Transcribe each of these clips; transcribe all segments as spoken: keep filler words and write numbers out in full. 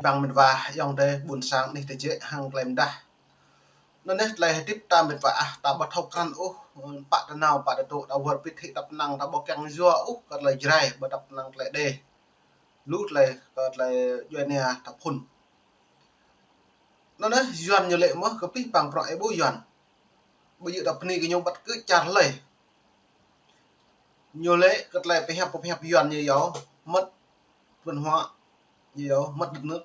Bang mĕt wa ayŏng adơi ƀuôn sang anih tơjĕ hăng tơlơi mơdah. Anŭn yơh tơlơi hơdip ta mĕt wa ah, ta ƀu thâo krăn ôh, pă tơnao, pă tơdŏ, ta wơr bĭt hĭ tăp năng, ta ƀu kiăng yua ôh kơ tơlơi Jrai, ƀu tăp năng tơlơi Êđê. Lu tơlơi kơ tơlơi djuai ania ta phŭn. Anŭn yơh Yuan ñu lĕ mơ̆ kơ pih pang prŏ ih ƀu Yuan. Ƀu djơ̆ ta bơni kơ ñu băt kơ čar hlơi. Ñu lĕ kơ tơlơi pơhiăp, pơhiăp Yuan ñu yơh, mơ̆t văn hóa, ñu yơh, mơ̆t đất nước.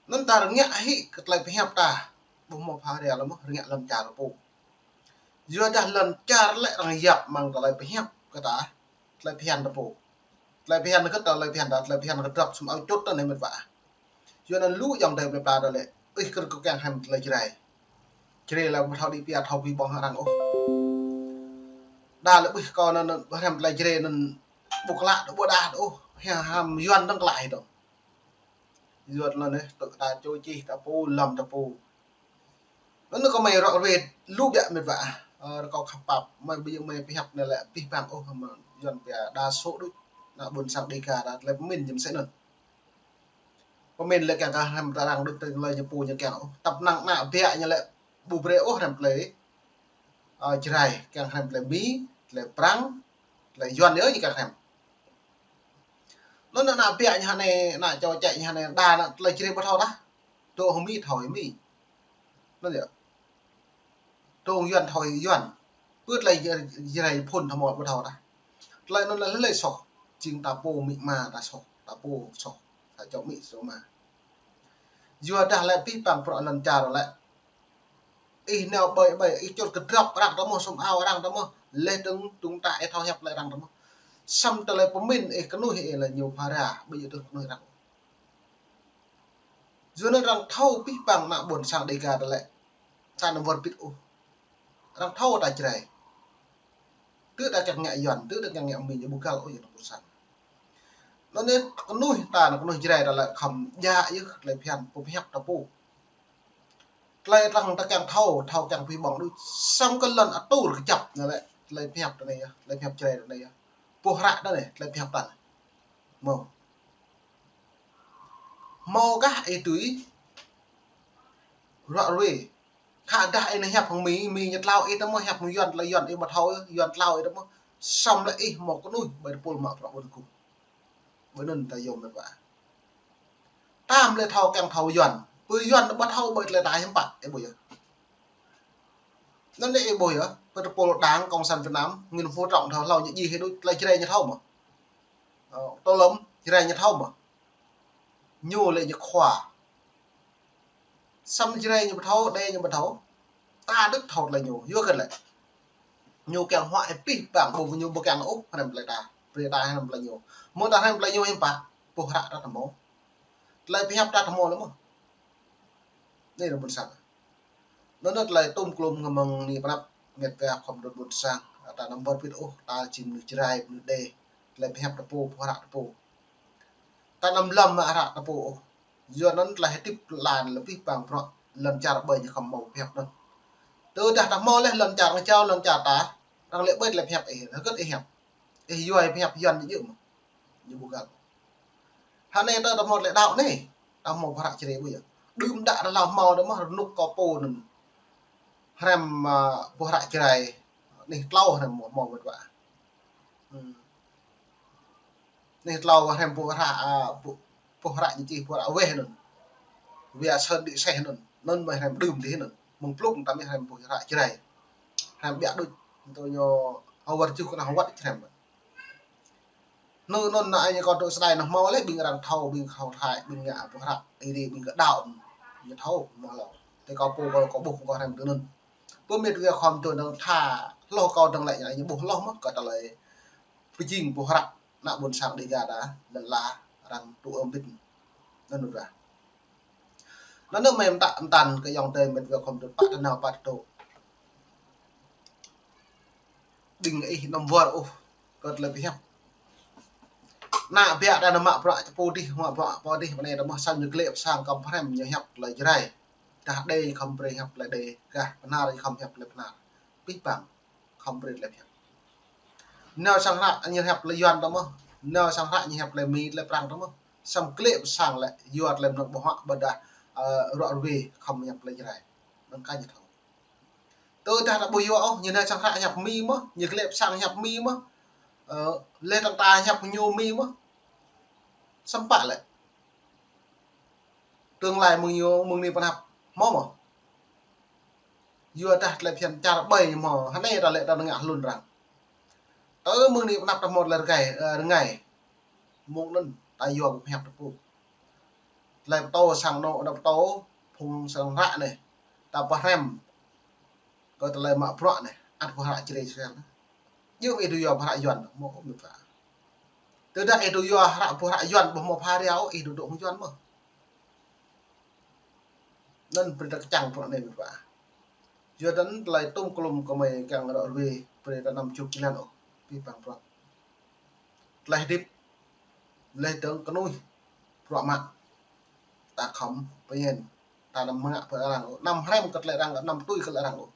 Anŭn ta rơngiă hĭ kơ tơlơi pơhiăp ta, ƀu hmâo pha ria lơ̆m mơ̆, rơngiă lŏn čar pô. Yua dah lŏn čar lĕ arăng yap mơ̆ng tơlơi pơhiăp kơ ta, tơlơi phiăn ta pô. Tơlơi phiăn kơ ta, tơlơi phiăn ta, tơlơi phiăn kơ drăp sum ao čut ta anai mĕt wa. Yua anŭn lu ayŏng adơi plơi pla ta lĕ, ih kơ kơ kiăng hrăm tơlơi Jrai. Jrai lĕ ƀu thâo đĭ pia thâo pih ƀơ̆ng hăng arăng ôh. Đa lĕ ƀuh kơ anŭn, anŭn hrăm tơlơi Jrai anŭn ƀu klă, ƀu đa ôh, hăng hrăm Yuan dơ̆ng klă hĭ dơ̆ng. Yua anŭn yơh, tơ̆ ta čô čih ta pô, lăm ta pô. Anŭn kơ mơi rŏ ruai lu biă mĕt wa ah. Ơ, rơkâo khăp pap, mơi ƀu djơ̆ mơi pơhiăp anai lĕ pih pang ôh, mă Yuan pia đa số đôč. Ană ƀuôn sang Đêga ta tơlơi pơmĭn jing sĕ anŭn. Pơmĭn lĕ kiăng kơ hrăm tơ arăng đôč tơlơi ñu pô ñu kiăng ôh. Tăp năng ană biă ñu lĕ ƀu brơi ôh hrăm tơlơi, ơ, Jrai, kiăng hrăm tơlơi Mi, tơlơi Prăng, tơlơi Yuan yơh ñu kiăng hrăm. Anŭn ană biă ñu hơnai, ană čô čĕ ñu hơnai, đa anŭn tơlơi Jrai ƀu thâo tah. Tơ̆ hăng Mi thâo Mi. Anŭn yơh. Tơ̆ hăng Yuan thâo Yuan. Pơ tơlơi Jrai phŭn thâo mơ̆ ƀu thâo tah. Tơlơi anŭn lĕ hlơi soh. Jing ta pô amĭ ama ta soh. Ta pô soh. Ta čô amĭ soh ama. Yua dah lĕ pih pang prŏ lŏn čar lĕ. Ih nao ƀơi ƀơi, ih čut kơ drăp arăng ta mơ̆, sum ao arăng ta mơ̆. Leh dơ̆ng tŭng ta ih thâo hiăp lĕ arăng ta mơ̆. Săm tơlơi pơmĭn ih kơnuih ih lĕ ñu pha ria, ƀu djơ̆ tơlơi kơnuih arăng. Yua anŭn arăng thâo pih pang ană ƀuôn sang Đêga ta lĕ. Ta anăm wơr bĭt ôh. Arăng thâo ta Jrai. Tơ̆ ta kiăng ngă Yuan, tơ̆ ta kiăng ngă Mi ñu ƀu găl ôh yơh ană ƀuôn sang. Anŭn yơh kơnuih ta, ană kơnuih Jrai ta lĕ khŏm djă yơh tơlơi phiăn, pơhiăp ta pô. Tơlơi arăng ta kiăng thâo, thâo kiăng pih ƀơ̆ng đôč. Săm kơ lŏn atur kơjăp anai lĕ, tơlơi pơhiăp ta anai yơh, tơlơi pơhiăp Jrai ta anai yơh. Pô hră ta anai, tơlơi pơhiăp ta anai. Mơ̆. Hmâo kah ih tui rŏ ruai. Khă dah ih nao hiăp hăng Mi, Mi ñu tlao ih ta mơ̆, hiăp hăng Yuan, tơlơi Yuan ih ƀu thâo, Yuan tlao ih ta mơ̆. Săm lĕ ih hmâo kơnuih ƀơi tơpul mă prăk ƀơi tơgŭ. Ƀơi anŭn ta yôm mĕt wa. Ta mă lĕ thâo kiăng thâo Yuan. Ƀơi Yuan ƀu thâo ƀơi tơlơi ta hiư̆m pă, ih ƀuh yơh. Anŭn lĕ ih ƀuh yơh, ƀơi tơpul Đảng Cộng sản Việt Nam, Nguyễn Phú Trọng thâo hlâo ñu djai hĭ đôč, tơlơi Jrai ñu thâo mơ̆. Ơ, Tô Lâm, Jrai ñu thâo mơ̆. Ñu lĕ ñu khua. Săm Jrai ñu ƀu thâo, Êđê ñu ƀu thâo. Ta đôč thâo tơlơi ñu, yua kơ lĕ. Ñu kiăng huă ih pih pang, ƀu ñu ƀu kiăng ôh hrăm tơlơi ta. Brơi ta hrăm tơlơi ñu. Mơ̆ ta hrăm tơlơi ñu hiư̆m pă, pô hră ta ta hmâo. Tơlơi pơhiăp ta ta hmâo lĕ mơ̆. Anai ană ƀuôn sang. Anŭn yơh tơlơi tŭm klum ngă mơ̆ng anai pơ anăp mĕt wa khŏm dŏ ƀuôn sang. Ta anăm wơr bĭt ôh, ta jing mơnuih Jrai, mơnuih Êđê. Tơlơi pơhiăp ta pô, pô hră ta pô. Ta anăm lăm mă hră ta pô ôh. Yua anŭn tơlơi hơdip lăn lĕ pih pang prŏ lŏn čar ƀơi ñu khŏm hmâo pơhiăp anŭn. Tơdah ta hmâo leh lŏn čar arăng jao lŏn čar ta, arăng lĕ ƀơi tơlơi pơhiăp ih, hơget ih hiăp. Ih yua ih pơhiăp Yuan ñu djơ̆ mơ̆. Ñu ƀu găl. Hơnai ta, ta hmâo tơlơi đaŏ anai, ta hmâo pô hră Jrai ƀu yơh. Đưm đă ta hlâo hmâo ta mơ̆ rơnŭk kơ pô anŭn. Hrăm, ơ, pô hră Jrai. Anih tlâo hrăm hmâo, hmâo mĕt wa. Hmm. Anih tlâo hrăm pô hră, ơ, pô, pô hră ñu čih pô hră weh anŭn. Wia Sơn Đĭ Seh anŭn. Anŭn mơ̆ hrăm đưm dih anŭn. Mơ̆ng plŭk ta mơ̆ hrăm pô hră Jrai. Hrăm biă đôč. Tơ ñu hơwăr juh kơnah hơwăt hrăm. Anŭn, anŭn anai ñu kơ tŭ sơdai anŭn hmâo leh ƀing arăng thâo, ƀing thâo Thái, ƀing ngă pô hră, ih dih ƀing kơ đaŏ. Ñu thâo hmâo hlâo. Tơ kâo pô kâo, kâo ƀuh kâo hrăm tui anŭn. Pơmĭn kơ khŏm tui anŭn tha, hloh kâo dơ̆ng lĕ ñu ƀuh hloh mơ̆ kơ tơlơi pơjing pô hră ană ƀuôn sang Đêga ta, lăn la arăng tŭ ơm bĭt. Anŭn anŭn rah. Anŭn anŭn mơi mơtă mơtăn kơ ayŏng adơi mĕt wa khŏm tŭ pă tơnao pă tơdŏ. Ƀing ih anăm wơr ôh kơ tơlơi pơhiăp. Ană biă ta nao mă prăk čơpô dih, mă prăk čơpô dih, pơ anai ta mơ̆ săm ñu glĕ pơ sang khŏm hrăm ñu hiăp tơlơi Jrai. Gah Êđê khŏm brơi hiăp tơlơi Êđê, gah Bahnar khŏm hiăp tơlơi Bahnar. Pih pang khŏm brơi tơlơi pơhiăp. Nao sang hră ñu hiăp tơlơi Yuan ta mơ̆. Nao sang hră ñu hiăp tơlơi Mi, tơlơi Prăng ta mơ̆. Samơ̆ klĕ pơ sang lĕ, yua tơlơi mơnơ̆ng ƀơ̆ng huă ƀôdah, ơ, ruă ruê khŏm hiăp tơlơi Jrai. Anŭn kah ñu thâo. Tơdah ta ƀu yua ôh, ñu anai sang hră hiăp Mi mơ̆n, ñu klĕ pơ sang hiăp Mi mơ̆n. Ơ, lĕ tơ̆ng ta hiăp ñu Mi mơ̆n. Samơ̆ pă lĕ. Tương lai mơ̆ng ñu, mơ̆ng anai pơ anăp, hmâo mơ̆n. Yua dah tơlơi phiăn čar ƀai mơ̆n, hơnai ta lĕ ta ngă hlŭn arăng. Tơ mơ̆ng anai pơ anăp ta hmâo tơlơi rơngai, ơ, rơngai. Mơ̆ng anŭn ta yua ƀu pơhiăp tơpŭ. Tơlơi pơtô sang anŏ, anŏ pơtô, phung sang hră anai. Ta pơhrăm. Kơ tơlơi mă bruă anai, ăt ƀu hră Jrai sel. Yua ih dŏ yua ƀu hră Yuan, hmâo ôh met wa. Tơdah ih dŏ yua hră ƀu hră Yuan, ƀu hmâo pha ria ôh, ih dŏ dŏ hăng Yuan mơ̆n. Anŭn brơi ta kơčăng bruă anai met wa. Yua anŭn tơlơi tŭm klŭm kơmơi kiăng ruă ruê, brơi ta anăm čuk jơlan ôh, pĭ păng bruă. Tơlơi hơdip, lĕ dơ̆ng kơnuih, bruă mă. Ta khŏm pơñen, ta anăm mơngă pơ arăng ôh, anăm hrăm kơ tơlơi arăng, anăm tui kơ tơlơi arăng ôh.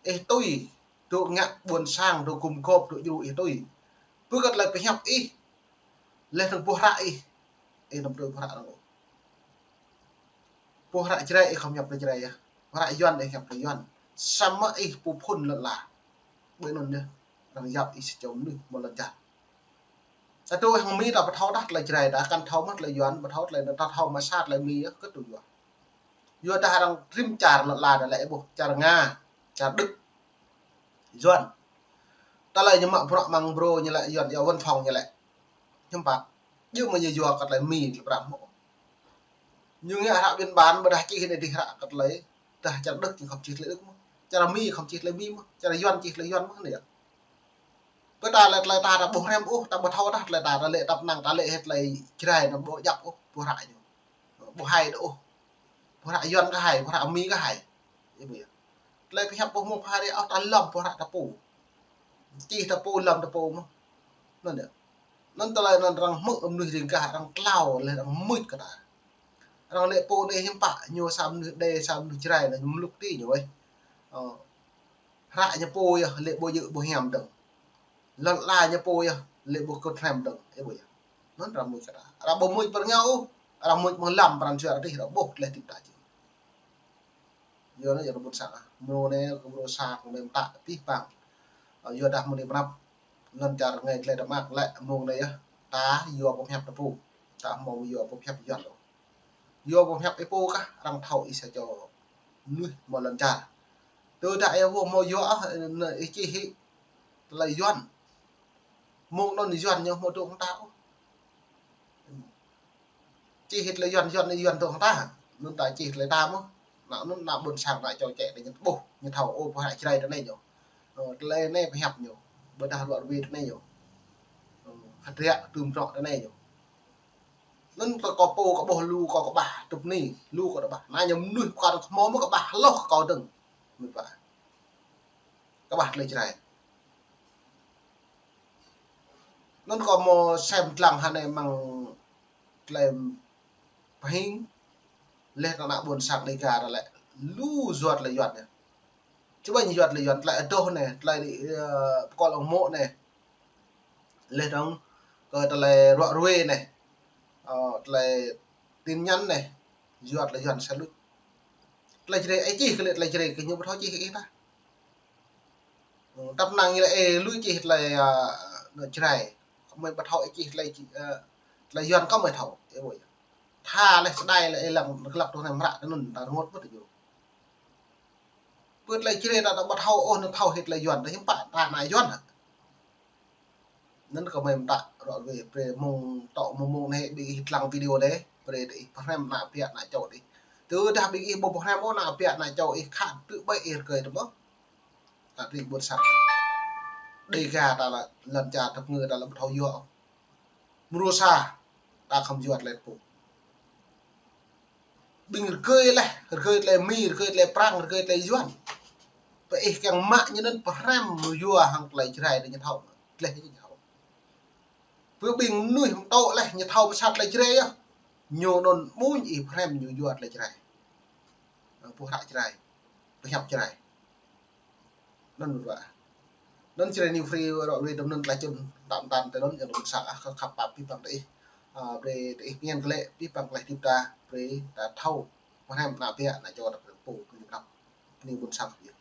Ih tui, dŏ ngă ƀôn sang, dŏ gum gŏp, dŏ djru ih tui. Pơ kơ tơlơi pơhiăp ih, lĕ dơ̆ng ƀu hră ih, ih anăm tui ƀu hră arăng ôh. Ƀu hră Jrai ih khŏm hiăp tơlơi Jrai yơh. Ƀu hră Yuan ih hiăp tơlơi Yuan. Samơ̆ ih pơphŭn lŏn ala. Ƀơi anŭn yơh. Arăng yap ih sa čô mơnuih mơ̆ lŏn čar. Sa čô hăng Mi ta ƀu thâo dah tơlơi Jrai, ta kăn thâo mơ̆n tơlơi Yuan, ƀu thâo tơlơi, ta thâo mă sa tơlơi Mi yơh, kơ tui yua. Yua dah arăng rĭm čar lŏn ala ta lĕ ih ƀuh, čar Nga, čar Đức, Yuan. Tơlơi ñu mă bruă mơ̆ng brô ñu lĕ Yuan, yua văn phòng ñu lĕ. Hiư̆m pă. Yua mơ̆ ñu yua kơ tơlơi Mi tơlơi prăk hmâo. Ñu ngă hră biên bản ƀôdah čih anai dih hră kơ tơlơi. Dah čar Đức ñu khŏm čih tơlơi Đức mơ̆n. Čar Mi khŏm čih tơlơi Mi mơ̆n. Čar Yuan čih tơlơi Yuan mơ̆n anai yơh. Pơ ta lĕ tơlơi ta, ta ƀu hrăm ôh, ta ƀu thâo dah tơlơi ta, ta lĕ tăp năng, ta lĕ hĭ tơlơi Jrai anŭn ƀu djăp ôh, ƀu hră ñu. Ƀu hai dŏ ôh. Ƀu hră Yuan kah hai, ƀu hră Mi kah hai. Ih ƀuh yơh. Tơlơi pơhiăp ƀu hmâo pha ria ôh, ta lŏm ƀu hră ta pô. Čih ta pô, lŏm ta pô mơ̆n. Anŭn yơh. Anŭn tơlơi anŭn arăng hmư̆ mơnuih riêng gah arăng tlao lĕ arăng mưč kơ ta. Arăng lĕ pô anai hiư̆m pă, ñu sa mơnuih Đê, sa mơnuih Jrai anŭn ñu mlŭk ti ñu ơi. Ơ. Hră ñu pô yơh, lĕ ƀu djơ̆ ƀu hiam dơ̆ng. Lŏn ala ñu pô yơh, lĕ ƀu kơt hrăm dơ̆ng, ih ƀuh yơh. Anŭn arăng mưč kơ ta. Arăng ƀu mưč pơ rơngiao ôh, arăng mưč mơ̆ng lăm pran jua ta dih, arăng ƀuh tơlơi hơdip ta či. Yua anŭn yơh ƀôn sang ah. Mrô anai kơ mrô sa kơ mơ̆n ta pĭ păng. Ơ, yua dah mơ̆ng anai pơ anăp. Lŏn čar rơngai tơlơi ta mă lĕ mơ̆ng anai yơh. Ta yua ƀu pơhiăp ta pô. Ta hmâo yua ƀu pơhiăp Yuan ôh. Yua ƀu pơhiăp ih pô kah, arăng thâo ih sa čô mơnuih mơ̆ lŏn čar. Tơdah ih ƀu hmâo yua ôh, ih čih hĭ tơlơi Yuan. Mơ̆ng anŭn Yuan ñu hmâo dŏ hăng ta ôh. Čih hĭ tơlơi Yuan, Yuan, Yuan dŏ hăng ta. Anŭn ta čih tơlơi ta mơ̆n. Anŭn ană ƀôn sang ană čô čĕ tơ ñu ƀuh, ñu thâo, ơ, ƀu hră Jrai tơ anai ñu. Ơ, tơlơi anai pơhiăp ñu. Ƀôdah ruă ruê tơ anai ñu. Ơ, hơdră tơm trŏ tơ anai ñu. Anŭn kơ kâo pô kâo ƀuh lu kâo kơƀah tŭp ni, lu kâo kơƀah. Anai ñu mơnuih kâo hmâo mơ̆ kơƀah hloh kơ kâo dơ̆ng. Met wa. Kơƀah tơlơi Jrai. Anŭn kâo hmâo sem dlăng hơnai mơ̆ng tơlơi pơhing, lĕ ană ƀôn sang Đêga ta lĕ lu yua tơlơi Yuan anai. Čơƀañ yua tơlơi Yuan, tơlơi adoh anai, tơlơi, ơ, pơkŏl ong mô̆ anai. Lĕ dơ̆ng kơ tơlơi ruă ruê anai. Ơ, tơlơi tin nhắn anai. Yua tơlơi Yuan sa luč. Tơlơi Jrai, ih čih kơ lĕ tơlơi Jrai kơ ñu ƀu thâo čih ih tah. Ơ, tăp năng ñu lĕ ih lui čih tơlơi, ơ, anŏ Jrai. Kơmơi ƀu thâo ih čih tơlơi, ơ, tơlơi Yuan kơmơi thâo. Ih ƀuh yơh. Tha lĕ sơdai lĕ ih lăng glăk tui anai mră tơ anŭn ta rơngot mơ̆n tơ ñu. Pơ tơlơi Jrai ta, ta ƀu thâo ôh, anŭn thâo hĭ tơlơi Yuan, ta hiư̆m pă ta ană Yuan hă. Anŭn kơmơi mơtă ruă ruê, brơi mơ̆ng tŏ mơ̆ng mơ̆ng anai ƀing ih dlăng video anai, brơi ih pơhrăm ană ƀiă ană čô ih. Tơdah ƀing ih ƀu pơhrăm ôh ană ƀiă ană čô ih khă tơƀai ih rơkơi tơƀơ̆ng. Ta ƀing ƀôn sang Đêga ta lĕ lŏn čar tơpơngư ta lĕ ƀu thâo yua ôh. Mrô sa, ta khŏm yua tơlơi pô. Ƀing rơgơi leh, rơgơi tơlơi Mi, rơgơi tơlơi Prăng, rơgơi tơlơi Yuan. Pơ ih kiăng mă ñu anŭn pơhrăm yua hăng tơlơi Jrai anŭn ñu thâo, tơlơi ñu thâo. Pơ ƀing mơnuih mơtô leh ñu thâo mơsat tơlơi Jrai yơh. Ñu anŭn ƀuñ ih pơhrăm ñu yua tơlơi Jrai. Ƀu hră Jrai, pơhiăp Jrai. Anŭn ƀu djơ̆. Anŭn Jrai New Free ruă ruê tơm anŭn tơlơi čun tăm tăn tơ anŭn, yang ƀôn sang ah, khăp pap pĭ păng tơ ih. Ơ, brơi tơ ih ngăn kơ lĕ, pih păng klai tip ta, brơi ta thâo, mơ̆ hrăm ană biă, ană čô ta brơi pô, brơi prăp, bơni ƀuôn sang yơh.